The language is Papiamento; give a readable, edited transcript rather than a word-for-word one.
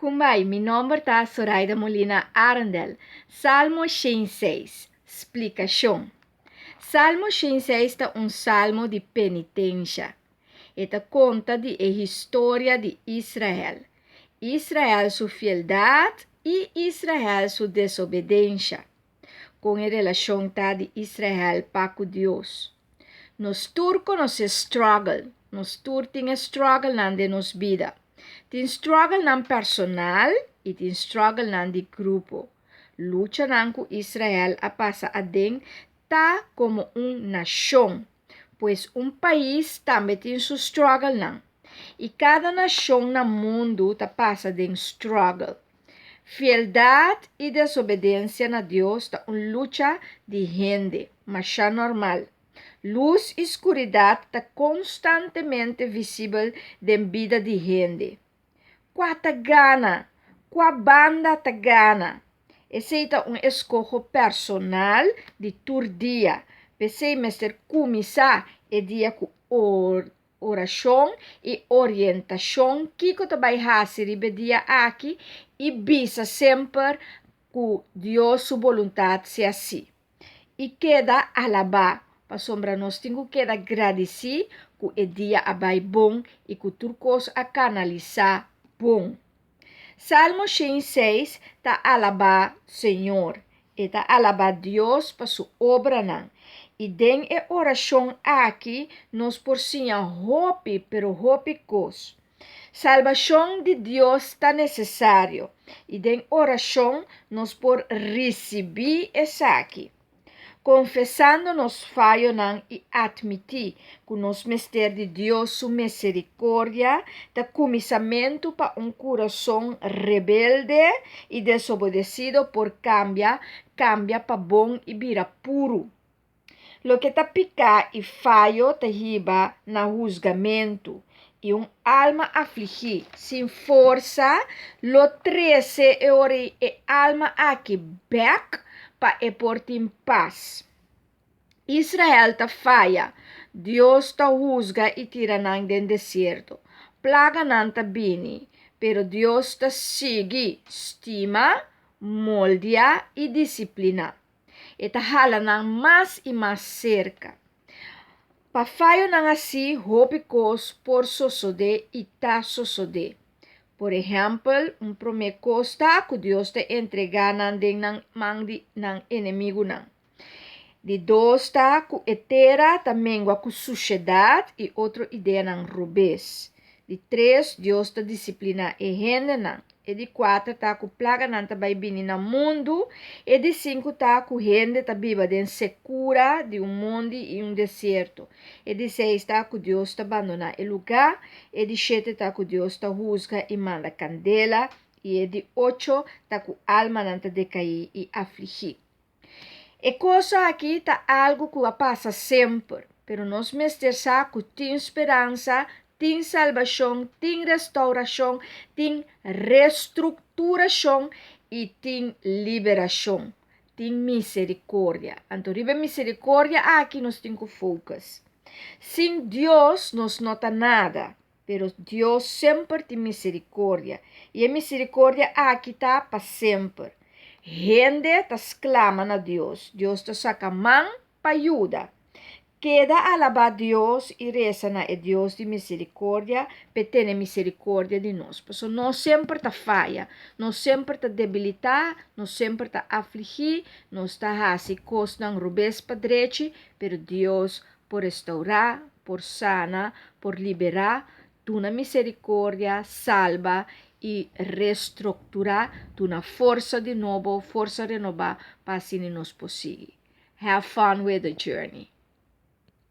Kumbai, mi nomber ta Soraida Molina Arendel. Salmo 106. Splikashon. Salmo 106 ta un salmo di penitensha. E ta konta di e historia di Israel. Israel su fieldat i Israel su desobedensha. Kon e relashon ta di Israel pa ku Dios. Nos tur konosé struggle. Nos tur tin e strugglenan den nos bida. Tin strugglenan personal i tin strugglenan di grupo. Luchanan ku Israel a pasa aden ta komo un nashon. Pues un pais tambe tin su strugglenan. I kada nashon na mundu ta pasa den struggle. Fieldat i desobedensia na Dios ta un lucha di hende, masha normal. Lus i skuridat ta konstantemente visibel den bida di hende. Kua ta gana? Kua banda ta gana? Esei ta un eskoho personal di tur dia. P'esei mester kuminsá e dia ku orashon i orientashon kiko ta bai hasi riba e dia aki i bisa semper ku Dios su boluntat sea si. I keda alabá, pasobra nos tin ku keda gradisí ku e dia a bai bon i ku tur kos a kanalisá bon. Salmo 106 ta alabá Señor. E ta alabá Dios pa su obranan. I den e orashon aki nos por siña hopi, pero hopi kos. Salbashon di Dios ta nesesario i den orashon nos por risibí esaki. Konfesando nos fayonan i atmití ku nos mester di Dios su miserikordia ta kuminsamentu pa un kurason rebelde i desobedesido por kambia, kambia pa bon i bira puru. Loke ta piká i fayo ta hiba na husgamentu, i un alma afligí sin forsa lo trese e ora ei e alma aki bèk pa e por tin pas. Israel ta faya, Dios ta husga i tira nan den desierto. Plaganan ta bini, pero Dios ta sigui stima, moldia i disipliná. E ta hala nan mas i mas serka. Pa fayonan así hopi kos por sosodé i ta sosodé. Por ehèmpel, un promé kos ta ku Dios ta entregá nan den nan man di nan enemigunan. Di dos ta ku e tera ta mengua ku sushedat i otro ideanan robes. Di tres, Dios ta disipliná e hendenan. E di kuater ta ku plaganan ta bai bini na mundu. E di sinku ta ku hende ta biba den sekura di un mondi i un desierto. E di seis ta ku Dios ta bandoná e lugá. E di shete ta ku Dios ta husga i manda kandela. I e di ocho ta ku almanan ta dekaí i afligí. E kos aki ta algu ku a pasa semper, pero nos mester sa ku tin speransa, tin salbashon, tin restourashon, tin restrukturashon i tin liberashon, tin miserikordia. Anto riba e miserikordia aki nos tin ku focus. Sin Dios nos no ta nada. Pero Dios semper tin misericordia, i e misericordia aki ta pa semper. Hende ta sclama na Dios, Dios ta saca man pa yuda. Keda alaba Dios i resa na e Dios di misericordia p'e tene misericordia di nos. Pasobra nos semper ta faya, nos semper ta debilitá, nos semper ta afligí, nos ta hasi cosnan robes pa drechi, pero Dios por restaurá, por sana, por liberá, duna misericordia, salba i restructurá, duna forsa di nobo, forsa renobá pa asina nos por sigui. Have fun with the journey.